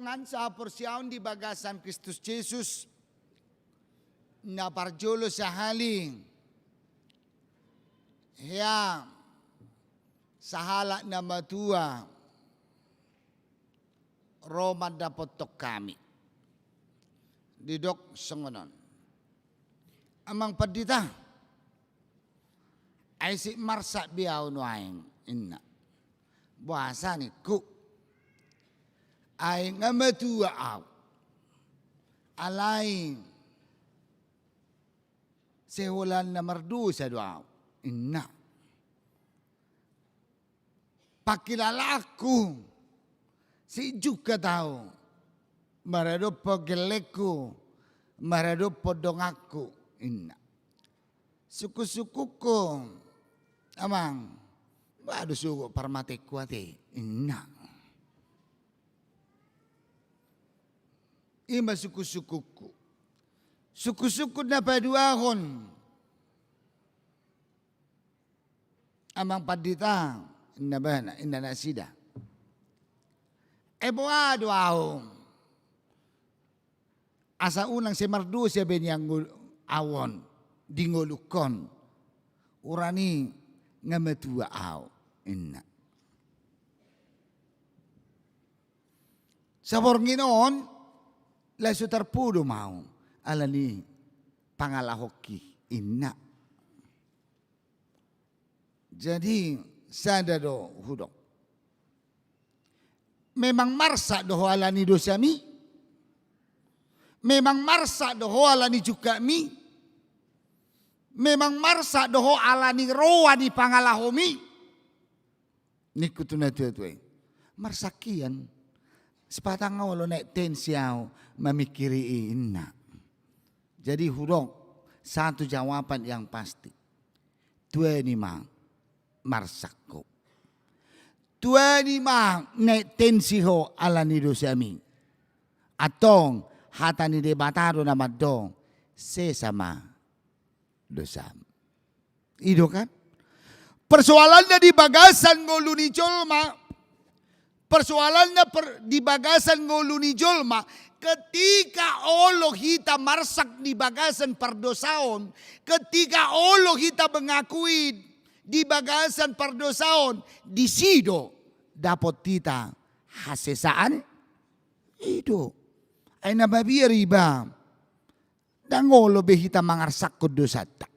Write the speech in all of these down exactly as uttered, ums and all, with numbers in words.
Sahaporseaon di bagasan Kristus Jesus, na parjolo sahali, hea sahalak na matua ro mandapothon hami. Didok songon on. Amang pandita, ai sip marsak be ahu nuaeng, inna. Boasa ningku? Ai nga matua ahu. Alai sai holan na mardosa do ahu, inna. Pangkilalaanku, sip jungkat ahu maradophon gellengku, maradophon donganku, inna. Sungkunsungkunku, amang, ba do sogot parmatengku ate, inna. I ma sungkunsungkunku. Sungkunsungkun na paduahon, amang pandita, inna bana, inna nasida. Ai boha do ahu, asa unang sai mardosa be nian ngol-, ahu on di ngolungkon. Urani nga matua ahu, inna. Saborngin on, lae so tarpodom ahu ala ni pangalahonki, inna. Jadi, sada do hudok. Memang marsak do ho ala ni dosami? Memang marsak do ho ala ni jungkatmi? Memang marsak do ho ala ni roha ni pangalahomi? Ningku tu natuatua i. Marsak hian. Sipata nga olo naek tensi ahu mamingkiri i, inna. Jadi hudok satu jawaban yang pasti. Tuani ma marsak ho. Tuani ma naek tensi ho ala ni dosami. Antong hata ni Debata do na mandok, sesa ma dosam. I do kan? Persoalanna di bagasan ngolu ni jolma, persoalanna per-, di bagasan ngolu ni jolma, ketika olo hita marsak di bagasan pardosaon, ketika olo hita mengakui di bagasan pardosaon, disi do dapot hita hasesaan. I do. Ai na mabiar iba, ndang olo be hita mangarsakhon dosanta.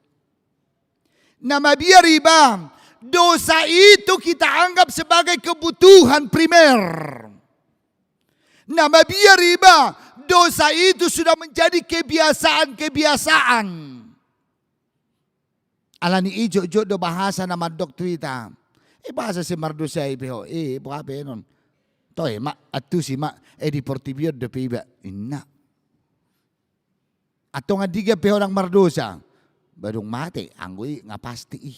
Na mabiar iba, dosa itu kita anggap sebagai kebutuhan primer. Na mabiar iba, dosa itu sudah menjadi kebiasaan-kebiasaan. Ala ni i jotjot do bahasa na mandok tu hita. Eh, boasa sai mardosa i pe ho? Eh, boha pe non. Toe ma, antusi ma, eh, di portibi on dope iba, inna. Antong andigan pe ho ndang mardosa, ba dung mate, anggo i nga pasti i.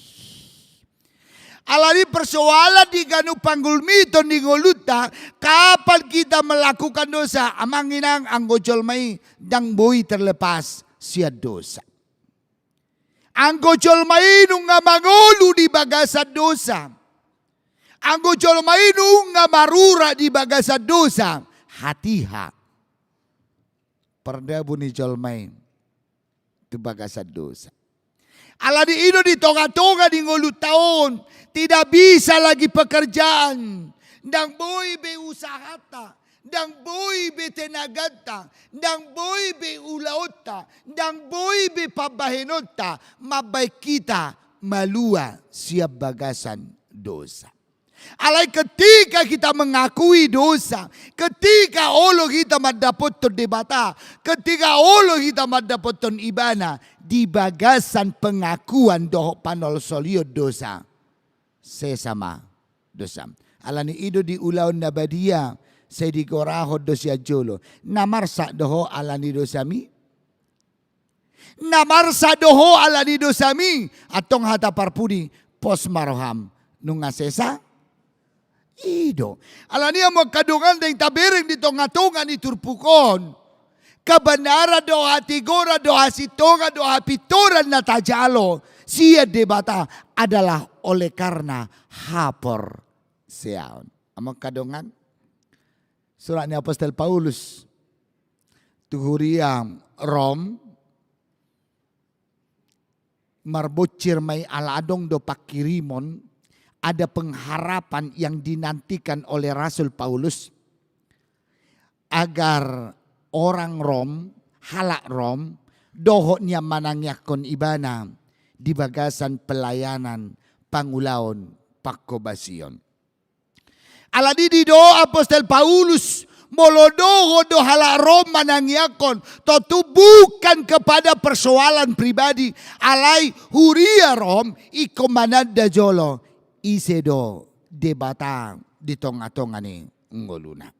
Ala ni persoalan di ganup panggulmiton di ngolunta, kapan kita melakukan dosa, amang inang, anggo jolma i ndang boi terlepas sian dosa. Anggo jolma i nunga mangolu di bagasan dosa, anggo jolma i nunga marurat di bagasan dosa, hatiha pardabu ni jolma i tu bagasan dosa. Ala ni i do di tongatonga ni ngolunta on, tidak bisa lagi pekerjaan, ndang boi be usahanta, ndang boi be tenaganta, ndang boi be ulaonta, ndang boi be pambahenonta, mambahen hita malua sian bagasan dosa. Alai ketika hita mengakui dosa, ketika olo hita mandapothon Debata, ketika olo hita mandapothon Ibana, di bagasan pengakuan dohot panolsolion dosa, sesa ma dosam. Ala ni i do di ulaon na badia, sai digorahon do sian jolo. Na marsak do ho ala ni dosami? Na marsak do ho ala ni dosami? Antong hata parpudi, pos ma roham nunga sesa? I do. Ala ni i, amang angka dongan, naeng tabereng di tongatonga ni turpuk on, kebenaran dohot hatigoran dohot hasintongan dohot hapintoran na tajalo sian Debata adalah oleh karena haporseaon. Amang angka dongan, Surat ni Apostel Paulus tu huria Rom, marbonsir ma i ala adong do pangkirimon, ada pengharapan yang dinantikan oleh Rasul Paulus, agar orang Rom, halak Rom, dohot nian manangiangkon ibana di bagasan pelayanan pangulaon pangkobasion. Alani i do Apostel Paulus, molo dohot do halak Rom manangiangkon, tontu bukan kepada persoalan pribadi, alai huria Rom ingkon mananda jolo ise do Debata di tongatonga ni ngoluna.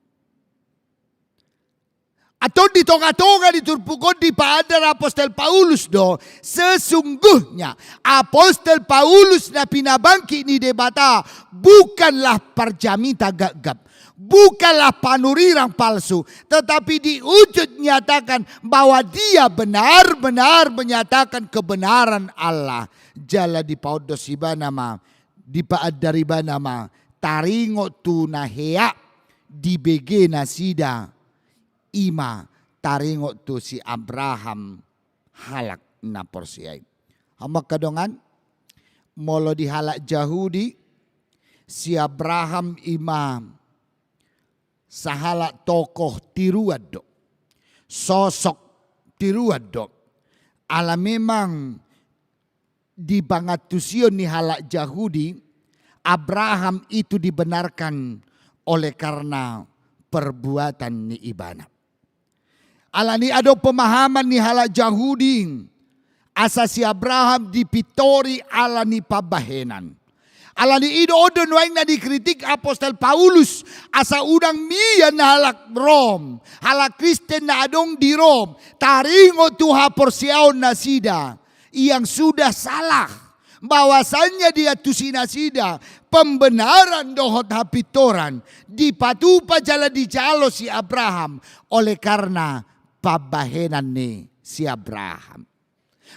Antong di tongatonga ni turpuk on dipaandar Apostel Paulus do, sesungguhnya Apostel Paulus na pinabangkit ni Debata bukanlah parjamita gagap, bukanlah panurirang palsu, tetapi diujud nyatakan bahwa dia benar-benar menyatakan kebenaran Allah. Jala dipaondos ibana ma, dipaandar ibana ma taringot tu na hea dibege nasida, i ma taringot tu si Abraham halak na porsea i. Hamu angka dongan, molo di halak Jahudi, si Abraham i ma sahalak tokoh tiruan do, sosok tiruan do. Ala memang di pangantusion ni halak Jahudi, Abraham itu dibenarkan oleh karena perbuatan ni ibana. Alani adong pemahaman ni halak Jahudi, asa si Abraham dipintori alani pambahenan. Alani i do on do nuaeng na dikritik Apostel Paulus, asa unang mian halak Rom, halak Kristen na adong di Rom, taringot tu haporseaon nasida yang sudah salah, bahwasanya diantusi nasida pembenaran dohot hapintoran, dipatupa jala dijalo si Abraham oleh karena pambahenan ni si Abraham.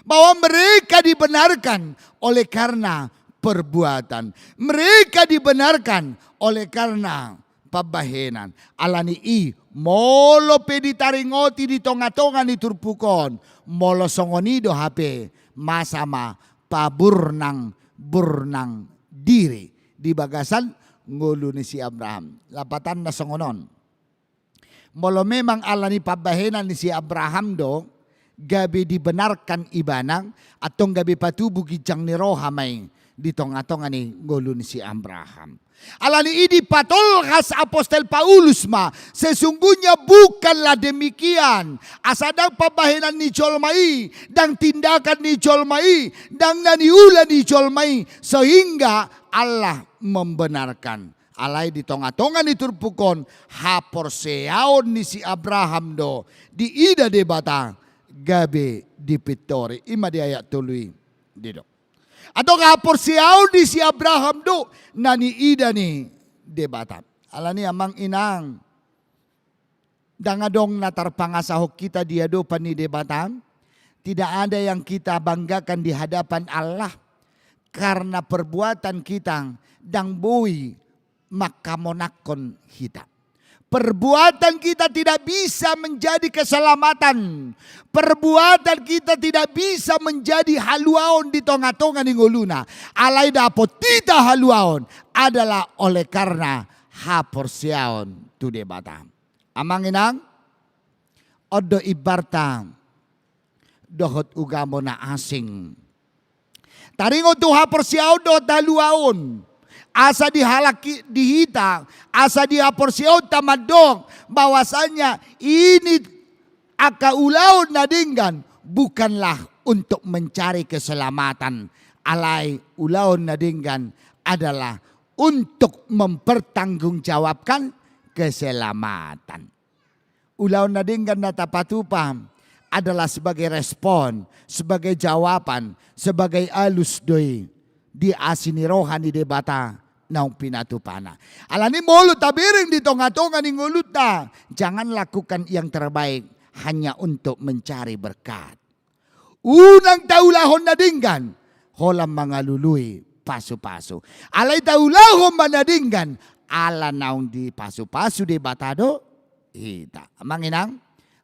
Bahwa mereka dibenarkan oleh karena perbuatan. Mereka dibenarkan oleh karena pambahenan. Alani i, molo pe ditaringoti di tongatonga ni turpuk on, molo songon i do hape, masa ma paburnang-burnang diri di bagasan ngolu ni si Abraham. Lapatanna songon on. Molo memang alani pambahenan ni si Abraham do, gabe dibenarkan ibana, antong gabe patubu ginjang ni roha ma i di tongatonga ni ngolu ni si Abraham. Alani i dipatolhas Apostel Paulus ma, sesungguhnya bukanlah demikian. Asa ndang pambahenan ni jolma i, ndang tindakan ni jolma i, ndang na niula ni jolma i, sehingga Allah membenarkan. Alai di tongatonga ni turpuk on, haporseaon ni si Abraham do diida Debata gabe dipintori. I ma di ayat tolu i didok. Antong haporseaon ni si Abraham do na niida ni Debata. Alani amang inang, ndang adong na tarpangasahon hita di adopan ni Debata. Tidak ada yang kita banggakan di hadapan Allah, karena perbuatan hita ndang boi mangkamonangkon hita. Perbuatan kita tidak bisa menjadi keselamatan. Perbuatan kita tidak bisa menjadi haluaon di tongatonga ni ngoluna. Alai dapot hita haluaon adalah oleh karena haporseaon tu Debata. Amang inang, on do imbarta dohot ugamo na asing. Taringot tu haporseaon dohot haluaon, asa dihalaki di hita, asa di haporseaonta mandok bahwasanya ini angka ulaon na denggan bukanlah untuk mencari keselamatan, alai ulaon na denggan adalah untuk mempertanggungjawabkan keselamatan. Ulaon na denggan na tapatupa adalah sebagai respon, sebagai jawaban, sebagai alus do i di asi ni roha ni Debata naung pinatupana. Alani molo tabereng di tongatonga ni ngolunta, jangan lakukan yang terbaik hanya untuk mencari berkat. Unang taulahon na denggan holan mangalului pasupasu. Alai taulahon ma na denggan ala naung dipasupasu Debata do hita. Amang inang,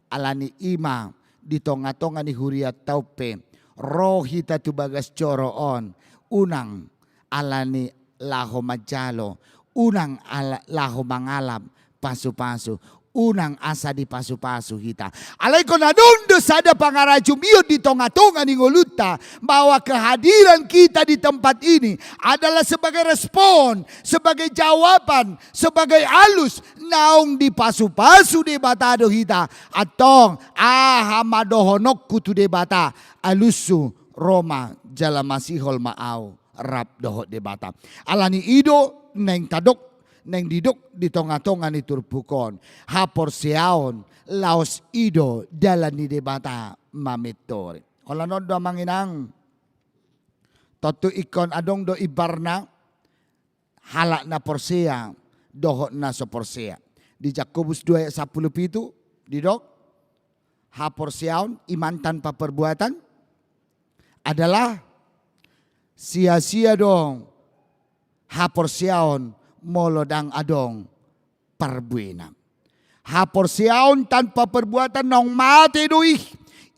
alani i ma di tonga-tonga ni hurianta on pe, ro hita tu bagas joro on, unang alani laho manjalo, unang ala-, laho mangalap pasu-pasu, unang asa dipasu-pasu hita. Alai ingkon adong do sada pangarajumion di tonga-tonga ni ngolunta, bahwa kehadiran kita di tempat ini adalah sebagai respon, sebagai jawaban, sebagai alus naung dipasu-pasu Debata do hita. Antong, aha ma dohononku tu Debata? Alushu, ro ma jala masihol ma ahu rap dohot Debata. Alani i do naeng tadok, naeng didok di tonga-tonga ni turpuk on, haporseaon laos i do dalan ni Debata mamintori. Holan on do amang inang, tontu ingkon adong do imbarna halak na porsea dohot na so porsea. Di Jakobus dua ayat sampulu pitu didok, haporseaon, iman tanpa perbuatan, adalah sia-sia do haporseaon molo ndang adong parbuena. Haporseaon tanpa perbuatan naung mate do i.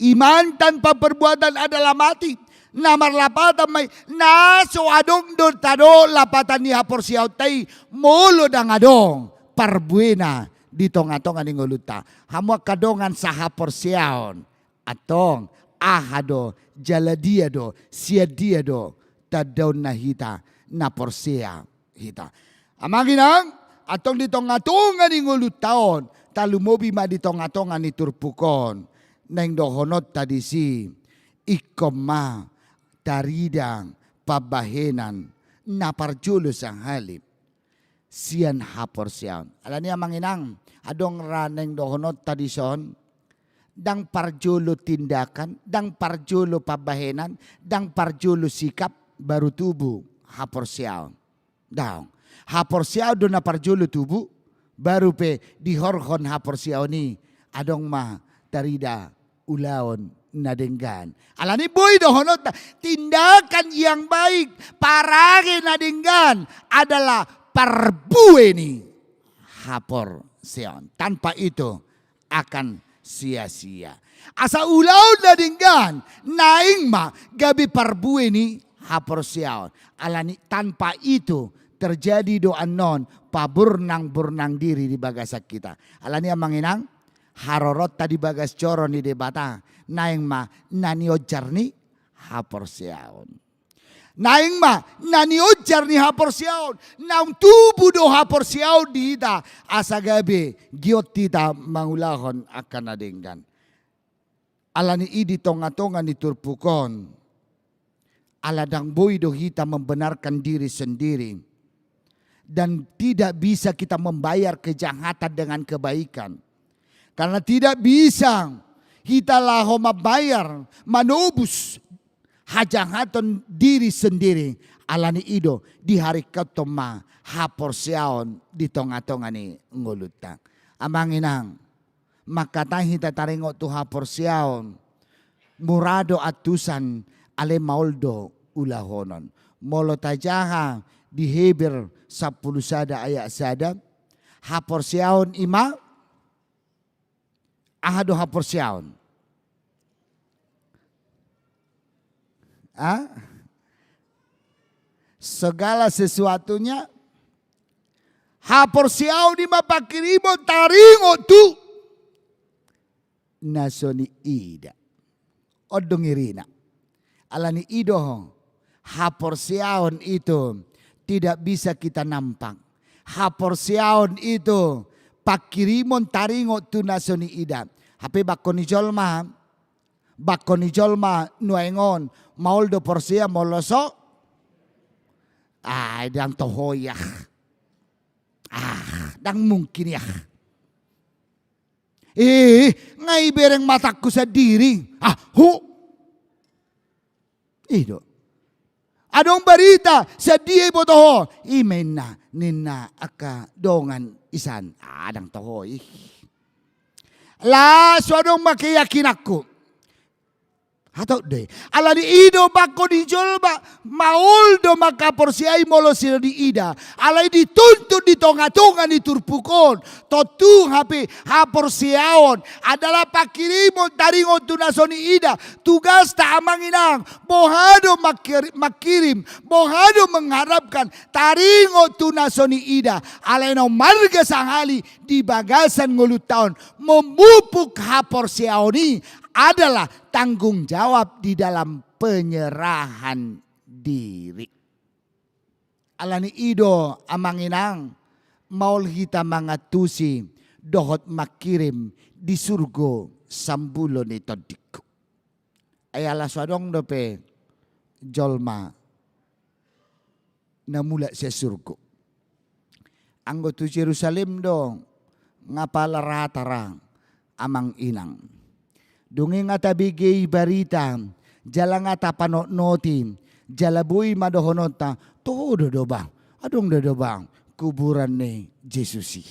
Iman tanpa perbuatan adalah mati. Na marlapatan ma i, na so adong do tadok lapatan ni haporseaonta i molo ndang adong parbuena di tonga-tonga ni ngolunta. Hamu angka dongan sahaporseaon, antong, aha do, jala dia do, sian dia do tandaonna hita na porsea hita? Amang inang, antong di tonga-tonga ni ngolunta on, talumobi ma di tonga-tonga ni turpuk on, naeng dohononta disi, ingkon ma tarida pambahenan na parjolo sahali sian haporseaon. Alani i amang inang, adong ra naeng dohononta dison, ndang parjolo tindakan, ndang parjolo pambahenan, ndang parjolo sikap, baru tubu haporseaon. Daong. Haporseaon do na parjolo tubu, baru pe dihorhon haporseaon i, adong ma tarida ulaon na denggan. Alani i boi dohononta, tindakan yang baik, parage na denggan adalah parbue ni haporseaon. Tanpa itu akan sia-sia. Asa ulaon na denggan, naeng ma gabe parbue ni haporseaon. Alani tanpa itu terjadi do annon paburnang-burnang diri di bagasan hita. Alani i amang inang, haroronta di bagas joro ni Debata, naeng ma na nionjar ni haporseaon. Naeng ma na nionjar ni haporseaon, naung tubu do haporseaon di hita, asa gabe giot hita mangulahon angka na denggan. Alani i di tonga-tonga ni turpuk on, ala ndang boi do hita membenarkan diri sendiri. Dan tidak bisa kita membayar kejahatan dengan kebaikan. Karena tidak bisa hita laho mambayar, manobus hajahaton diri sendiri. Alani i do diharingkothon ma haporseaon di tonga-tonga ni ngolunta. Amang inang, mangkatai hita taringot tu haporseaon, mura do antusan, alai maol do ulahonon. Molo tajaha di Heber sampulu sada ayat sada, haporseaon i ma, aha do haporseaon? Ah? Segala sesuatunya, haporseaon i ma pangkirimon taringot tu na so niida. On do irina. Alani i do, haporseaon itu tidak bisa kita nampak. Haporseaon itu pangkirimon taringot tu na so niida. Hape bangko ni jolma, bangko ni jolma nuaeng on, maol do porsea molo so. Ah, ndang toho i ah. Ah, ndang mungkin i ah. Eh, nga ibereng matangku sandiri. Ah, hu. I do. Adong barita, sadia iboto ho? I ma inna, ninna angka dongan isan. Ah, ndang toho i. Laos adong ma keyakinanku. Hatop do i. Alani i do bangko ni jolma, maol do mangkaporseai molo so diida. Alai dituntut di tonga-tonga ni turpuk on. Tontu hape haporseaon adalah pangkirimon taringot tu na so niida. Tugasta amang inang, boha do mangkir-, mangkirim, boha do mengharapkan, taringot tu na so niida. Alai na marga sahali di bagasan ngolunta on, memupuk haporseaon i adalah tanggung jawab di dalam penyerahan diri. Alani i do amang inang, maol hita mangantusi dohot mangkirim di surgo sambulo ni tondingku. Ai ala so adong dope jolma na mulak sian surgo. Anggo tu Jerusalem do nga pala rata ra amang inang. Dung i nga tabege i barita, jala nga tapanotnoti, jala boi ma dohononta, toho do do bang, adong do do bang kuburan ni Jesus i.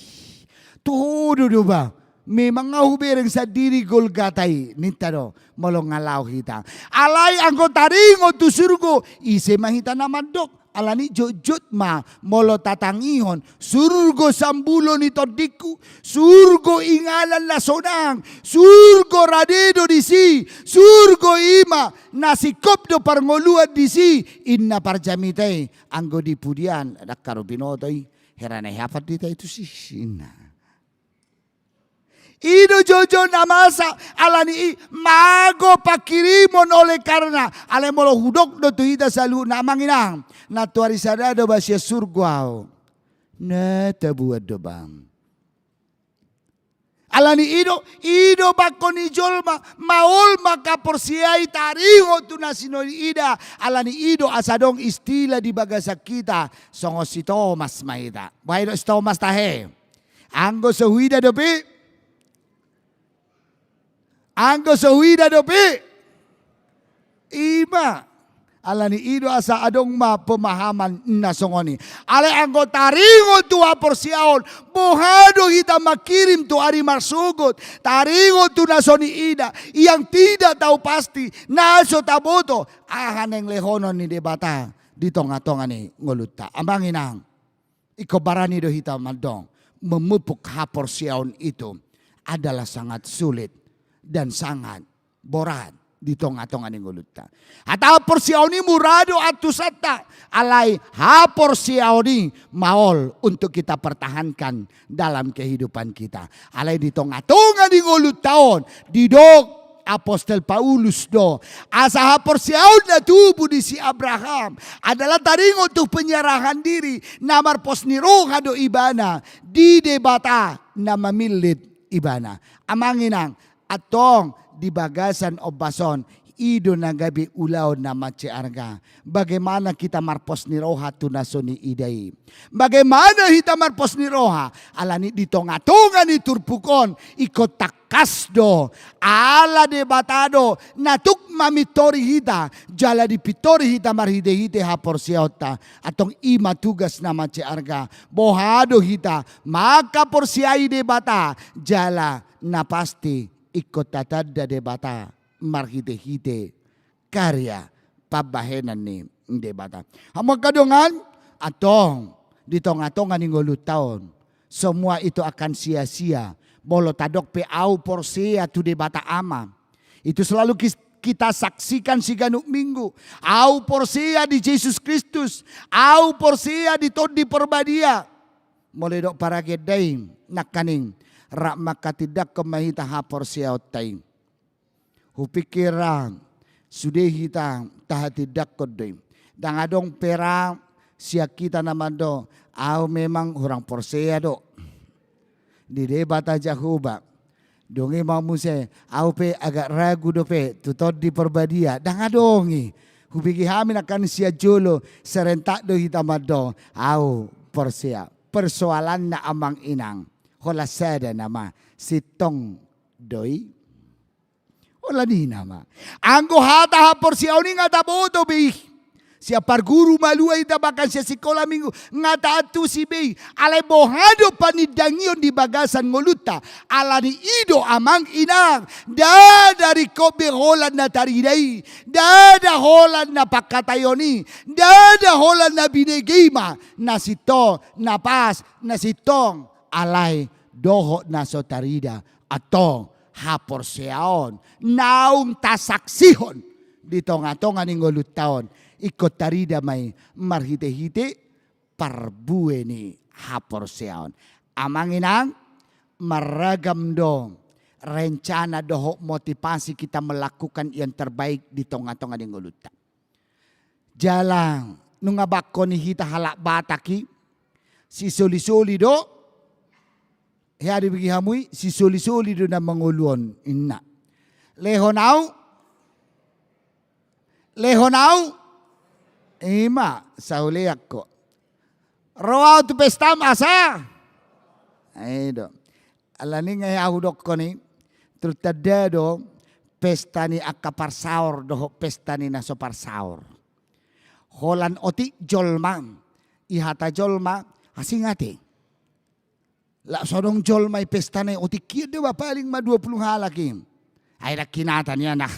Toho do do bang, memang nga hubereng sandiri Golgata i, ninta do, molo nga laho hita. Alai anggo taringot tu surgo, ise ma hita na mandok, alani jotjot ma molo tatangihon, surgo sambulo ni tondingku, surgo inganan na sonang, surgo rade do disi, surgo i ma na singkop do parngoluan disi, inna parjamita i, anggo di pudian, ndang haru binoto i, hera na i hapar dita i tusi, inna. I do jojo na masa, alani i mago pangkirimon oleh karena, alai molo hudok do tu hita saluhutna amang inang, nantoari sada do ba sian surgo ahu. Na tabuan do bang. Alani i do, i do bangko ni jolma, maol mangkaporseai taringot tu na so niida, alani i do asa adong istilah di bagasan hita, songon si Tomas ma hita. Boha i do si Tomas tahe. Anggo so huida dope. Anggo so huida dope. I ma. Alani i do asa adong ma pemahaman na songon i. Alai anggo taringot tu haporseaon, boha do hita mangkirim tu ari marsogot, taringot tu na so niida, yang tidak tahu pasti, na so taboto, aha naeng lehonon ni Debata di tonga-tonga ni ngolunta. Amang inang. Ingkon barani do hita mandok, memupuk haporseaon itu adalah sangat sulit dan sangat borat di tonga-tonga ni ngolunta. Hata haporseaon i mura do antusanta, alai haporseaon i maol untuk kita pertahankan dalam kehidupan kita. Alai di tonga-tonga ni ngolunta on, didok Apostel Paulus do, asa haporseaon na tubu di si Abraham adalah taringot tu penyerahan diri, na marpos ni roha do ibana di Debata na mamillit ibana. Amang inang, antong di bagasan ombas on, i do na gabe ulaon na mansai arga. Bagaimana kita marpos ni roha tu na so niida i. Bagaimana hita marpos ni roha, alani di tonga-tonga ni turpuk on, ingkon tangkas do, ala Debata do, na tuk mamintori hita, jala dipintori hita marhite-hite haporseaonta, antong i ma tugas na mansai arga, boha do hita, mangkaporseai Debata, jala na pasti ingkon tatanda Debata, marhite-hite karya pambahenan ni Debata. Hamu angka dongan, antong di tonga-tonga ni ngolunta on, semua itu akan sia-sia, molo tadok pe au porsea tu Debata Ama. Itu selalu kis-, kita saksikan siganup minggu. Au porsea di Jesus Kristus, au porsea di Tondi Porbadia. Molo didok paragenda i, nangkaning, rap mangkatindangkon ma hita haporseaonta i. Hupikir ra, sude hita tahatindangkon do i. Ndang adong pe ra sian hita na mandok, au memang hurang porsea do di Debata Jahowa. Dung i ma muse, au pe agak ragu dope tu Tondi Porbadia. Ndang adong i. Hubege hami nangkaning sian jolo, serentak do hita mandok, au porsea. Persoalanna amang inang, holan sada nama, sintong do i. Holan i nama. Anggo hata haporseaon i nga taboto be i. Sian parguru malua hita bahkan sian sikola minggu, nga taantusi be i, alai boha do panindangion di bagasan ngolunta, ala ni i do amang inang, ndada ringkot be holan na tarida i, ndada holan na pangkataion i, ndada holan na binege i ma, na sintong, na pas, na sintong, alai dohot na so tarida, antong haporseaon naung tasaksihon di tonga-tonga ni ngolunta on, ingkon tarida ma i marhite-hite parbue ni haporseaon. Amang inang, marragam do rencana dohot motivasi kita melakukan yang terbaik di tonga-tonga ni ngolunta. Jala nunga bangko ni hita halak Batak i, sisoli-soli do. Hea dibege hamu i, sisoli-soli do na mangolu on, inna. Lehon au, lehon au, ima, saulean ho. Ro au tu pestam asa. Ai do. Ala ni nga hea hudokkon i, tertanda do pesta ni angka parsaor dohot pesta ni na so parsaor. Holan otik jolma, i hata jolma, asing ate. Lak so adong jolma i pesta na i otik hian do ba paling ma dua pulu halak i. Ai dang hinata nian ah.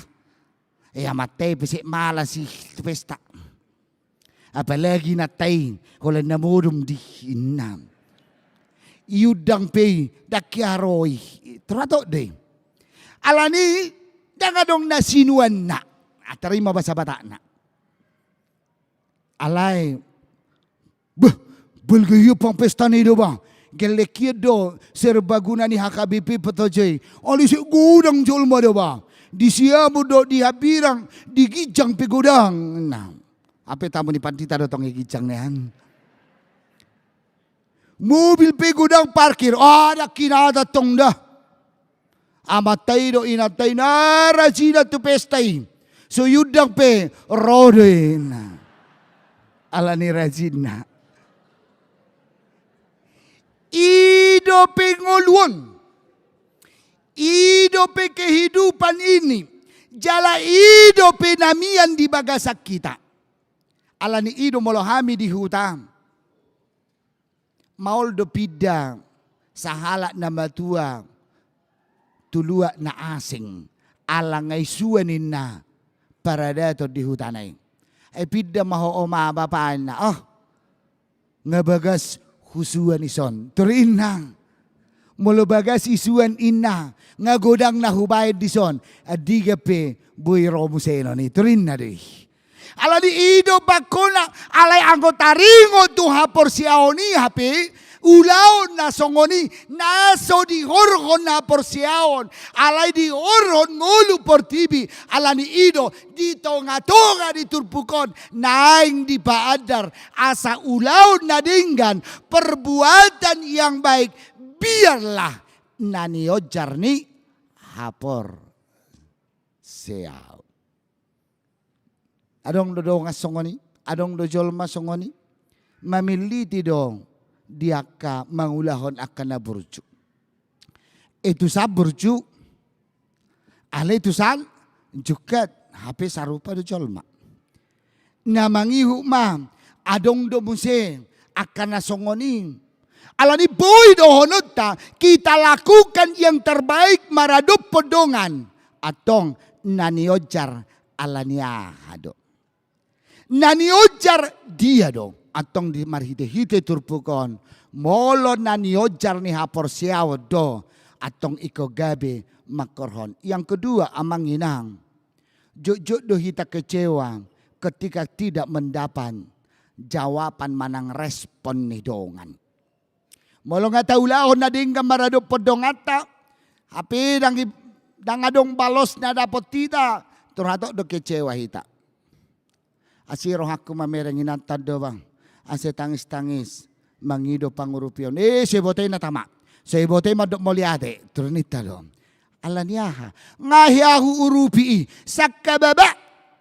Ia mate pesek malas i tu pesta. Apalagi na tai holan na modom di inna. Iundang pe i dang hea ro i. Turatok do i. Ala ni dang adong na sinuanna. Ah, tarima basa Batakna. Alai, bah, balga ia pang pesta na i do ba. Gellek hian do serbaguna ni H K B P Petojo i. Alai sai godang jolma do ba. Di Siamun do, di Hambirang, di ginjang pe godang. Nah, hape tamu ni pandita do tong i ginjang nian. Mobil pe godang parkir. Ah, dang hinata tong da. Amanta i do inanta i na rajin tu pesta i. So iundang pe ro do i. Nah, ala ni rajinna. I dope ngolu on. I dope kehidupan ini. Jala i dope na mian di bagasan hita. Ala ni i do molo hami di huta, maol do pinda sahalak na matua tu luat na asing, ala nga isuan inna paradaton di hutana i. Ai pinda ma ho, oma, bapa, inna. Oh, nga bagas husuan dison, tor inna. Molo bagas isuan inna, nga godang na hubaen dison, andigan pe boi ro muse non i, tor inna do i. Ala ni i do bangkona, alai anggo taringot tu haporseaon i hape, ulaon na songon i, na so dihorhon haporseaon, alai dihorhon ngolu portibi, ala ni i do di tonga-tonga ni turpuk on, naeng dipaandar, asa ulaon na denggan, perbuatan yang baik, biarlah na nionjar ni haporseaon. Adong do dongan songon i, adong do jolma songon i, mamilliti do di angka mangulahon angka na burju. Etusan burju, alai etusan jungkat, hape sarupa do jolma. Na mangihut ma, adong do muse angka na songon i. Ala ni boi dohononta, kita lakukan yang terbaik maradophon dongan. Antong na nionjar ala ni aha do? Na nionjar dia do? Antong di marhite-hite turpuk on, molo na nionjar ni haporseaon do, antong ingkon gabe mangkorhon. Yang kedua, amang inang, jotjot do hita kecewa ketika tidak mendapat jawaban manang respon ni dongan. Molo nga taulahon na denggan maradophon donganta, hape dang i, dang adong balos na dapot hita, tor hatop do kecewa hita. Asi rohangku mamereng inanta do ba, asa tangis-tangis mangido pangurupion. Eh, so iboto i na tama, so iboto i mandok mauliate, tor ninta do. Ala ni aha? Nga hea huurupi i, sangkababa.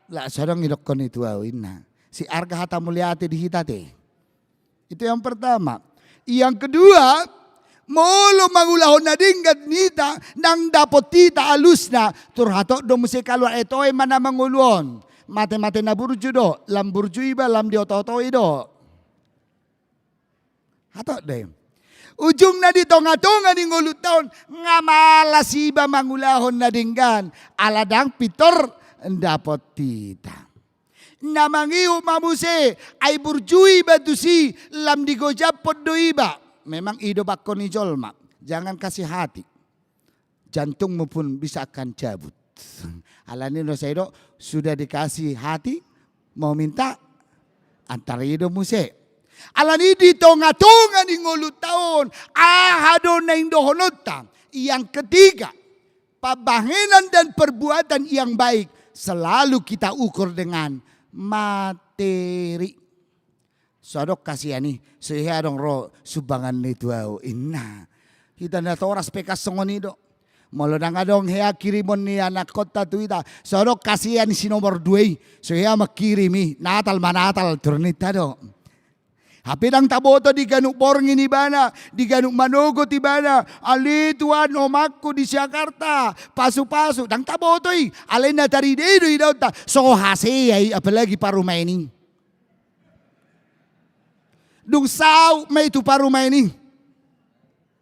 Lak so adong idokkon i tu ahu, inna. Siarga hata mauliate di hita ate. Itu yang pertama. Yang kedua, molo mangulahon na denggan hita, ndang dapot hita alusna, tor hatop do muse kaluar, eh, toe ma na mangolu on. Mate-mate na burju do, lam burju iba, lam dioto-otoi do. Hatop do i. Ujungna di tonga-tonga ni ngolunta on, nga malas iba mangulahon na denggan, ala ndang pintor dapot hita. Na mangihut ma muse, ai burju iba tusi, lam digojaphon do iba. Memang i do bangko ni jolma. Jangan kasih hati. Jantungmu pun bisa akan cabut. Alani do sai do, sudah dikasih hati, mau minta, antar i do muse. Alani di tonga-tonga ni ngolunta on, aha do naeng dohononta? Yang ketiga, pambahenan dan perbuatan yang baik selalu kita ukur dengan materi. So adong hasian i, so hea adong ro sumbangan ni tu ahu, inna. Hita natoras pe kan songon i do. Molo ndang adong hea kirimon ni anakkonta tu hita, so adong hasian i si nomor dua i, so hea mangkirim i, Natal ma Natal, tor ninta do. Hape ndang taboto di ganup borngin ibana, di ganup manogot ibana, ale Tuhan, omakku di Jakarta, pasu-pasu, ndang taboto i, alai na tarida i do idaonta, so hasea i, apalagi parumaen i. Dung saut ma i tu parumaen i.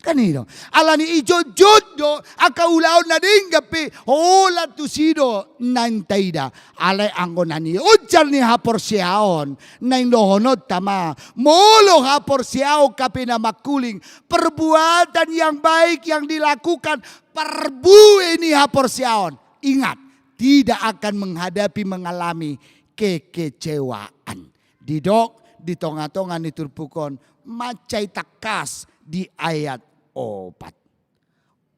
Kan i do. Alani i jotjot do, angka ulaon na denggan pe, holan tusi do naeng taida. Alai anggo na nionjar ni haporseaon, naeng dohononta ma, molo haporseaon hape na mangkuling, perbuatan yang baik yang dilakukan, parbue ni haporseaon. Ingat, tidak akan menghadapi, mengalami kekecewaan. Didok di tonga-tonga ni turpuk on, mansai tangkas di ayat opat.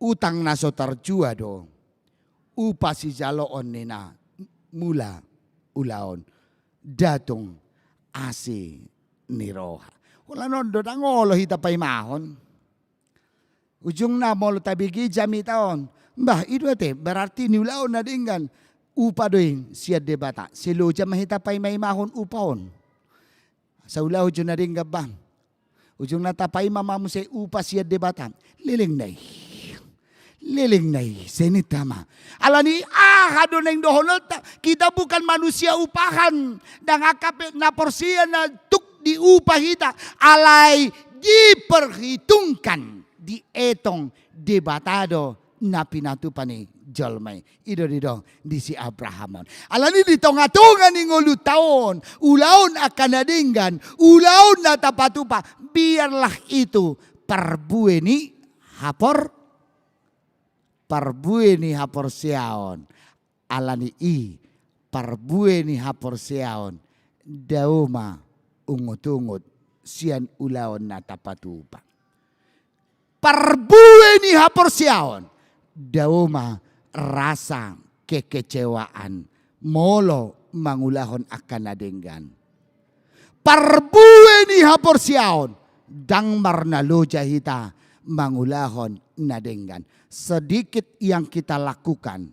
Utang na so tarjua do upa sijaloon ni na mula ulaon, datung asi ni roha. Holan on do ndang olo hita paimahon. Ujungna molo tabege jamita on, bah, i do ate, berarti niulahon na denggan upa do i sian Debata. Sai loja ma hita paimaimahon upa on. Sai ulaon jo na denggan bah. Ujungna tapaima ma muse upa sian Debata. Leleng na i. Leleng na i, sai ninta ma. Alani aha do naeng dohononta, kita bukan manusia upahan, ndang angka pe na porsea na tuk diupa hita, alai diperhitungkan, dietong Debata do na pinatupa ni jolma i. I do didok di si Abraham on. Alani di tonga-tonga ni ngolunta on, ulaon angka na denggan, ulaon na tapatupa, biarlah itu parbue ni hapor, parbue ni haporseaon. Alani i parbue ni haporseaon, dao ma ungut-ungut sian ulaon na tapatupa. Parbue ni haporseaon, dao ma rasa kekecewaan molo mangulahon angka na denggan. Parbue ni haporseaon, ndang marnaloja hita mangulahon na denggan. Sedikit yang kita lakukan,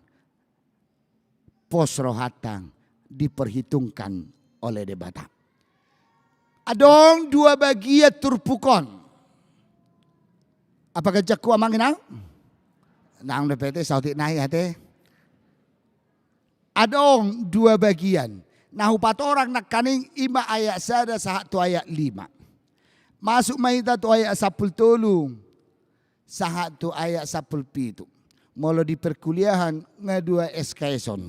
pos rohanta diperhitungkan oleh Debata. Adong dua bagian turpuk on. Apa ganjangku amang inang? Nang dope ate, saotik nai ate. Adong dua bagian. Na hupatorang nangkaning i ma ayat sada sahat tu ayat lima. Masuk ma hita tu ayat sampulu tolu sahat tu ayat sampulu pitu. Molo di perkuliahan nga dua S K S on.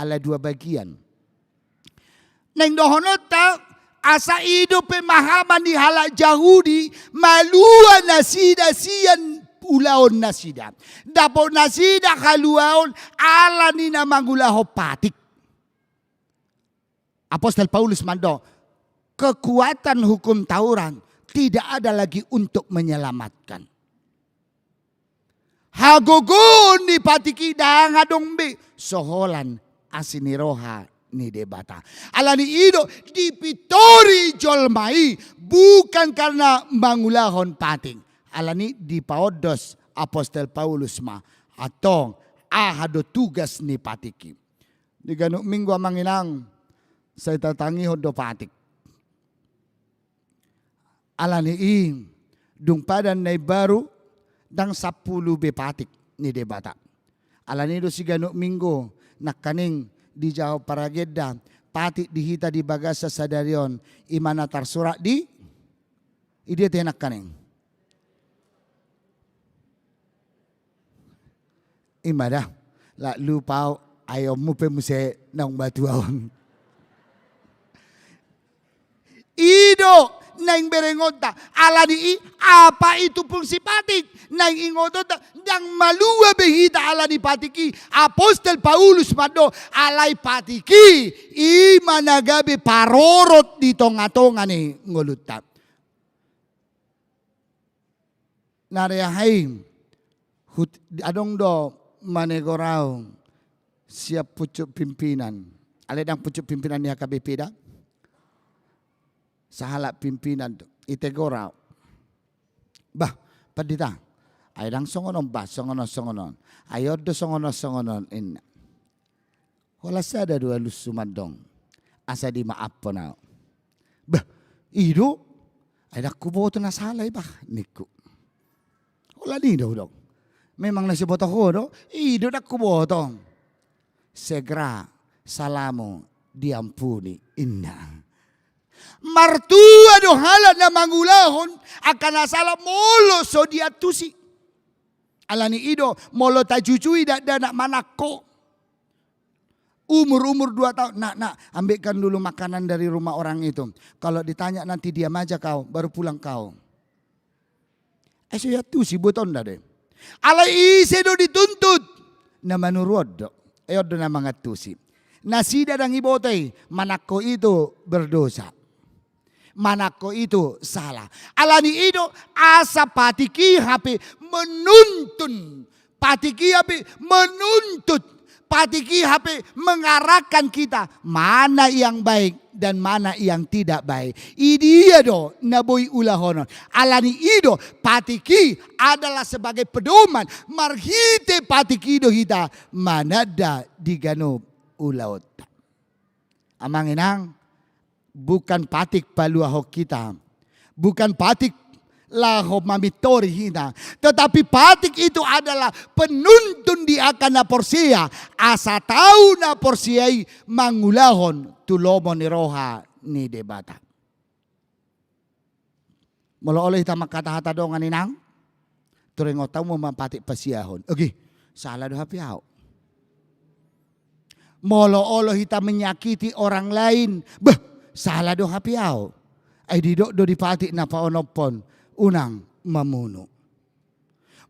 Ala dua bagian. Naeng dohononta, asa i do pemahaman ni halak Jahudi, malua nasida sian ulaon nasida. Dapot nasida haluaon ala ni na mangulahon patik. Apostel Paulus mandok, kekuatan hukum Taurat tidak ada lagi untuk menyelamatkan. Hagogoon ni patik i ndang adong be so holan asi ni roha ni Debata. Ala ni i do dipintori jolma i bukan karena mangulahon patik. Ala ni i dipaondos apostel Paulus ma, antong aha do tugas ni patik i. Di ganup minggu amang inang sai tatangihon do patik. Ala ni i, dung padan na imbaru, ndang sampulu be patik ni Debata. Ala ni i do siganup minggu, nangkaning dijangahon paragenda, patik di hita di bagasan sadari on, i ma na tarsurat di, i dia tenakkana i. I ma da, lak lupa au, ai ommu pe muse naung batua on. I do naeng berengonta, alani i apa itu fungsi patik? Naeng ingotonta, ndang malua be hita alani patik i. Apostel Paulus mandok, alai patik i, i ma na gabe parorot di tonga-tonga ni ngolunta. Na reahe i, hut-, adong do manegor au sian pucuk pimpinan. Alai ndang pucuk pimpinan ni H K B P da. Sahalak pimpinan do, itegor au. Bah, pandita. Ai ndang songon on, bah, songon on, songon on. Ai on do songon on, songon on, ninna. Holan sada do alushu mandok, asa dimaaphon au. Bah, i do? Ai ndang huboto na sala i bah, ningku. Holan i do hudok. Memang na siboto ho do? I do ndang huboto. Segera salamu diampuni, ninna. Martua do halak na mangulahon angka na sala molo so diantusi. Alani i do, molo tajujui dakdanak manangko. Umur-umur dua tahun, "Nak, nak, ambilkan dulu makanan dari rumah orang itu. Kalau ditanya nanti diam aja kau, baru pulang kau." Ai so iantusi, ibotonta do i. Alai ise do dituntut? Na manuru on do. Ai on do na mangantusi. Nasida ndang iboto i, manangko itu berdosa. Manangko itu sala. Alani i do, asa patik i hape menuntun. Patik i hape menuntut. Patik i hape mengarahkan kita mana yang baik dan mana yang tidak baik. I dia do na boi ulahonon. Alani i do, patik i adalah sebagai pedoman. Marhite patik i do hita mananda di ganup ulaonta. Amang inang, bukan patik paluahon hita, bukan patik laho mamintori hita, tetapi patik itu adalah penuntun di angka na porsea, asa tau na porsea i mangulahon tu lomo ni roha ni Debata. Molo olo hita manghatahata dongan inang, turengonta ma patik pasiahon. Oke, sala do hape au. Molo olo hita menyakiti orang lain, bah, sala do hape au. Ai didok do di patik na paonomhon, unang mamunu.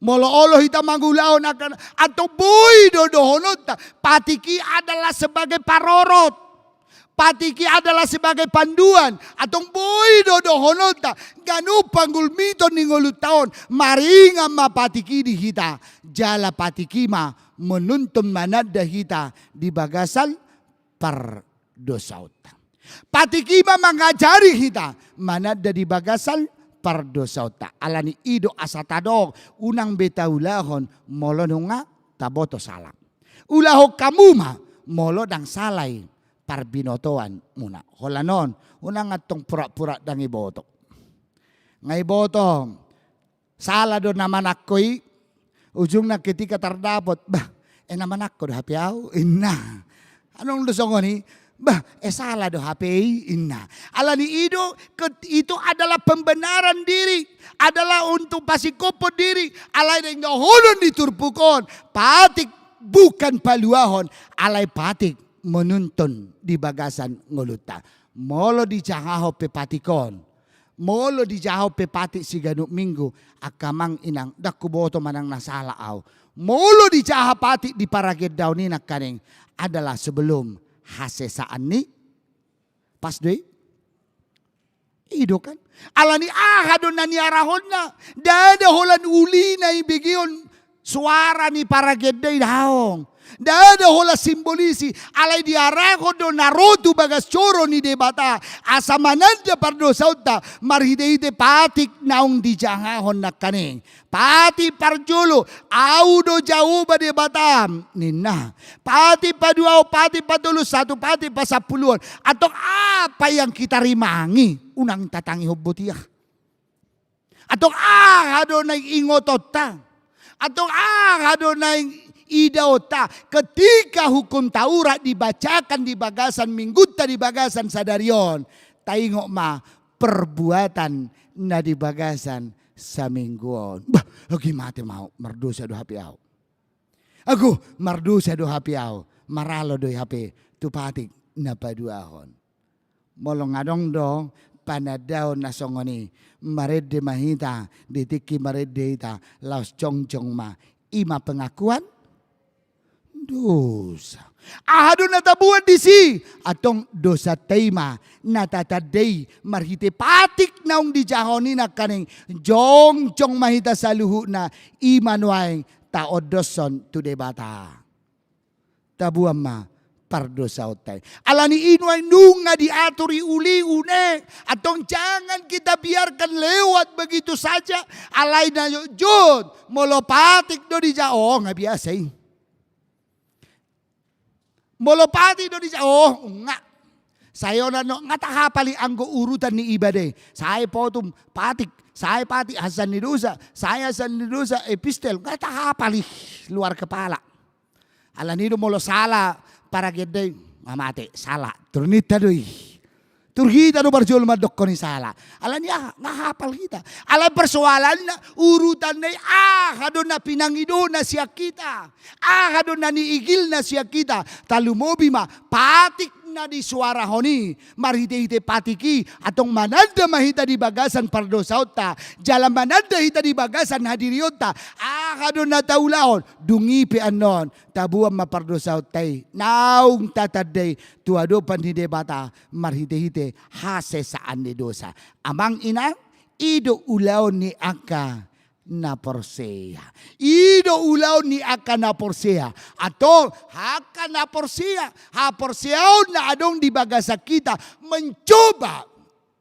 Molo olo hita mangulahon angka, antong boi do dohononta, patik i adalah sebagai parorot. Patik i adalah sebagai panduan, antong boi do dohononta, ganup panggulmiton ni ngolunta on, maringan ma patik i di hita, jala patik i ma menuntun mananda hita di bagasan pardosaonta. Patik i ma mangajari hita mananda di bagasan pardosaonta. Alani i do asa tadok, unang be taulahon molo nunga taboto sala. Ulahon hamu ma molo ndang sala i parbinotoanmuna. Holan on, unang antong pura-pura ndang iboto. Nga iboto, sala do na manangko i, ujungna ketika tardapot, bah, e na manangko do hape au, ninna. Adong do songon i, bah, e sala do hape i, ninna. Alani i do, ket-, itu adalah pembenaran diri, adalah untuk pasingkophon diri, alai naeng dohonon ni turpuk on, patik bukan paluahon, alai patik menuntun di bagasan ngolunta. Molo dijangahon pe patik on, molo dijangahon pe patik siganup minggu, angka amang inang, ndang huboto manang na sala au. Molo dijaha patik di paragendaon i nangkaning adalah sebelum hasesaan ni, pas do i? I do kan? Alani aha do na niarahonna? Ndada holan ulina i begeon soara ni paragenda i, daong. Ndada holan simbolis i, alai diarahon do na ro tu bagas joro ni Debata, asa mananda pardosaonta, marhite-hite patik naung dijangahon nangkaning. Patik parjolo, au do Jahowa Debatam, ninna. Patik paduahon, patik patoluhon, sahat tu patik pasampuluhon. Antong apa yang kita rimangi, unang tatangihon botiah. Antong aha do naeng ingotonta? Antong aha do naeng idaonta ketika Hukum Taurat dibacakan di bagasan minggunta di bagasan sadari on, taingot ma perbuatan na di bagasan saminggu on. Bah, agi mate mau, mardosa do hape au. Ago, mardosa do hape au, maralo do i hape tu patik na paduahon. Molo nga adong do panandaon na songon i, marende ma hita, di tingki marende hita, laos jongjong ma, i ma pengakuan dosa. Aha do na taboan disi? Antong dosanta i ma na tatandai marhite patik naung dijahahon i nangkaning, jongjong ma hita saluhutna, i ma nuaeng taondoshon tu Debata. Taboan ma pardosaonta i. Alani i nuaeng nunga diatur i uli une. Antong jangan kita biarkan lewat begitu saja. Alai na jotjot, molo patik do dija, oh, nga biasa i. Molo patik do dija, oh, nga. Sai on annon, nga tahapal i anggo urutan ni ibadah i. Sai potum patik, sai patik hansan ni dosa, sai hansan ni dosa epistel, nga tahapal i, luar kepala. Alani do molo sala paragendai, nga mate, sala. Turhita do i. Turhita do parjolo mandokkon i sala. Alani aha, nga hapal hita. Alai persoalanna, urutanna i aha do na pinangidona sian hita. Aha do na niigilna sian hita. Talumobi ma patik na disuarahon i. Marhite-hite patik i, antong mananda ma hita di bagasan pardosaonta. Jala mananda hita di bagasan hadirionta. Aha do na taulahon, dung i pe annon. Taboan ma pardosaonta i, naung tatandai tu adopan ni Debata, marhite-hite hasesaan ni dosa. Amang inang, i do ulaon ni angka na porsea. I do ulaon ni angka na porsea. Antong, angka na porsea, haporseaon na adong di bagasan hita, mencoba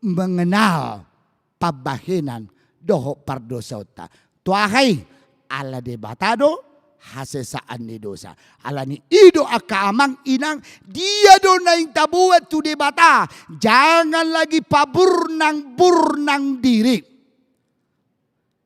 mengenal pambahenan dohot pardosaonta. Tu aha i? Ala Debata do hasesaan ni dosa. Alani i do angka amang inang, dia do naeng taboan tu Debata, jangan lagi paburnang-burnang diri.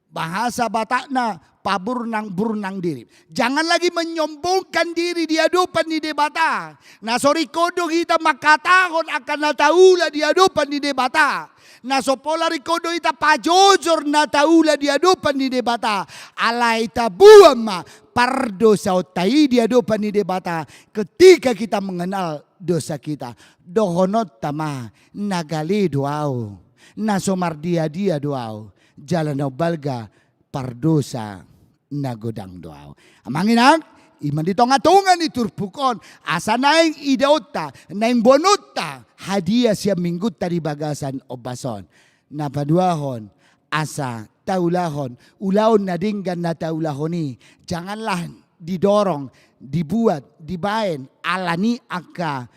Bahasa Batakna, paburnang-burnang diri. Jangan lagi menyombongkan diri di adopan ni Debata. Na so ringkot do hita mangkatahon angka na taula di adopan ni Debata. Na so pola ringkot do hita pajojor na taula di adopan ni Debata. Alai taboan ma pardosaonta i di adopan ni Debata. Ketika kita mengenal dosa kita, dohononta ma, na gale do au, na so mardia-dia do au, jala na umbalga pardosa na godang do au. Amang inang, i ma di tonga-tonga ni turpuk on, asa naeng idaonta, naeng boanonta hadia sian minggunta di bagasan ombas on. Na paduahon, asa taulahon ulaon na denggan na taulahon i, janganlah didorong, dibuat, dibaen, alani angka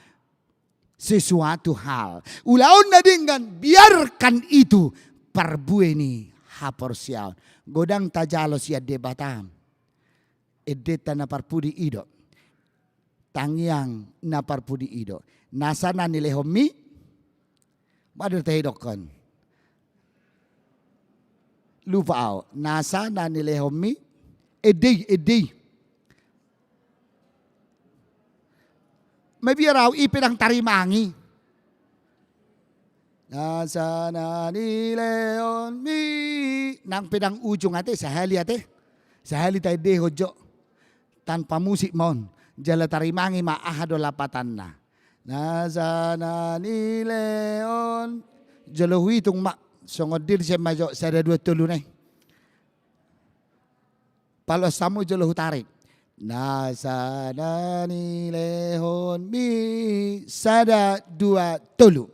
sesuatu hal. Ulaon na denggan, biarkan itu parbue ni haporseaon. Godang tajalo sian Debata endenta na parpudi i do. Tangiang na parpudi i do. Nasa na nilehonmi, boha do tahe dokkon. Lupa au. Nasa na nilehonmi, ende i, ende i. Mabiar au i pe ndang tarimangi. Nasa na nilehonmi. Nang pe ndang ujung ate, sahali ate. Sahali taendehon jo. Tanpa musik ma on. Jala tarimangi ma aha do lapatanna. Nasa na nilehon. Jolo huitung ma. Songon dia disi ma jo, sada dua tolu nai. Paloas hamu jolo hutarik. Nasa na nilehonmi, sada dua tolu.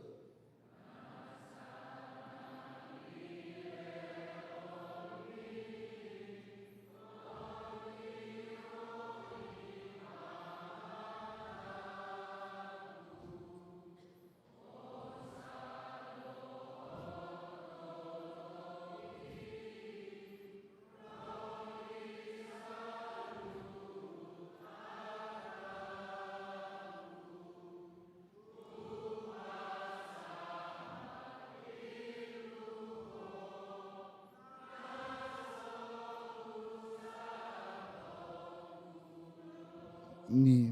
ni.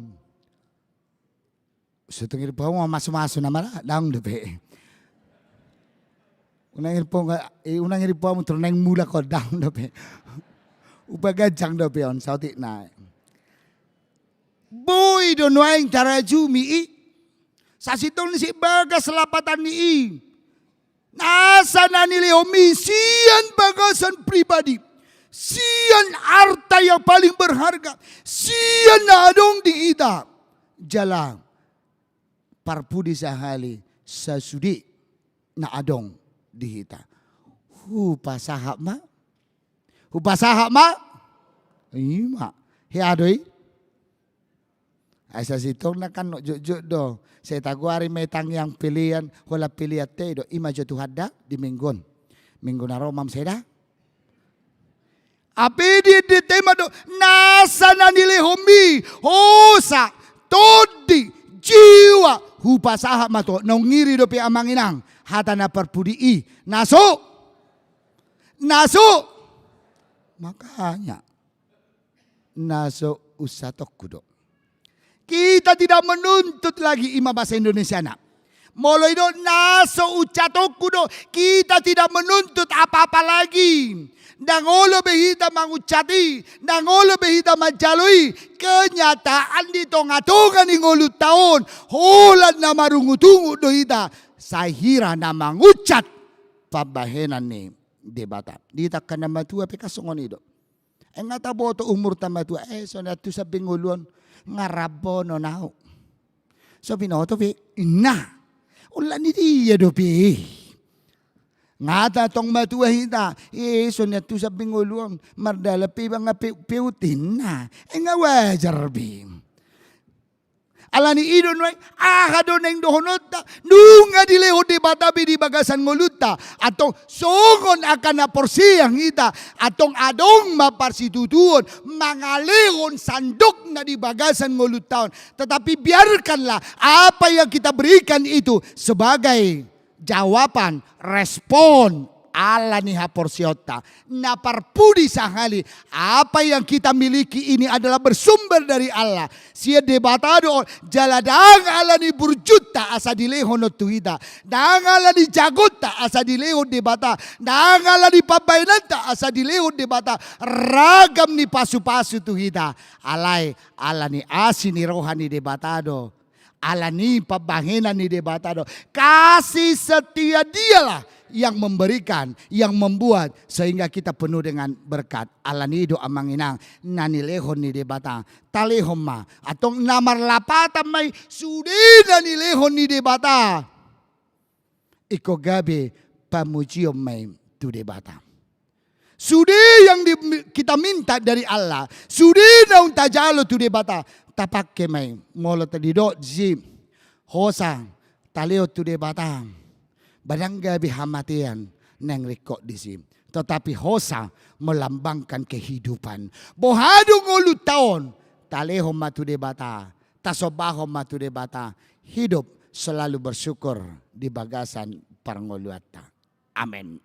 Sutong irip hamu mamasu-masu nama, daong dope. Unang irip hamu, eh, unang irip hamu tu naeng mulak on, daong dope. Upa ganjang dope on, saotik na. Boi do nuaeng tarajumi i. Sasintongna si bagas lapatan ni i. Nasa na nilehonmi sian bagasan pribadi, sian arta yang paling berharga, sian na adong di hita. Jala parpudi sahali sasude na adong di hita. Hupasahat ma. Hupasahat ma. Ima. Hea do i. Ai sasintongna kan jotjot do. Sai tagoari ma i tangiang pelean, holan pelean te do. Ima jo Tuhanta di minggu on. Minggu na ro ma muse da. Hape di, di tema do, nasa na nilehonmi, hosa, tondi, jiwa, hupasahat ma tu ho. Naung iri dope amang inang, hata na parpudi i, na so, na so, makanya, na so unsatongku do. Kita tidak menuntut lagi, ima bahasa Indonesiana. Molo i do, na so unsatongku do, kita tidak menuntut apa-apa lagi. Ndang olo be hita mangunsat i, ndang olo be hita manjalo i. Kenyataan di tonga-tonga ni ngolunta on, holan na marungutungut do hita, sai hira na mangunsat pambahenan ni Debata. Di angka na matua pe kan songon i do. Ai nga taboto umurta matua, eh, so nian tu sambing ngolu on, nga rambu on ahu. So binoto pe, inna. Ula ni dia dope. Nga ta tong matua hita, eh, so nian tu sambing ngolu on, mardalan pe iba nga pe-, peut, inna. Eh, nga wajar be. Alani i do nuaeng, aha do naeng dohononta, nunga dilehon Debata be di bagasan ngolunta. Antong songon angka na porsea hita, antong adong ma parsitutuon, mangalehon sandokna di bagasan ngolunta on. Tetapi biarkanlah apa yang kita berikan itu sebagai jawaban, respon, ala ni haporseaonta. Na parpudi sahali, apa yang kita miliki ini adalah bersumber dari Allah. Sian Debata do on, jala ndang ala ni burjunta asa dilehon on tu hita. Ndang ala ni jagonta asa dilehon Debata. Ndang ala ni pambahenanta asa dilehon Debata. Ragam ni pasupasu tu hita. Alai, ala ni asi ni roha ni Debata do. Ala ni pambahenan ni Debata do. Kasih setia Dialah yang memberikan, yang membuat, sehingga kita penuh dengan berkat. Alani i do amang inang, na nilehon ni Debata, talehon ma. Antong na marlapatan ma i, sude na nilehon ni Debata. Ingkon gabe pamujion ma i tu Debata. Sude yang di-, kita minta dari Allah, sude naung tajalo tu Debata, tapangke ma i. Molo tadi didok disi, hosa, talehon tu Debata, ba ndang gabe hamatean naeng ringkot disi. Tetapi hosa melambangkan kehidupan. Boha do ngolunta on, talehon ma tu Debata, tasombahon ma tu Debata, hidup selalu bersyukur di bagasan parngoluanta. Amen.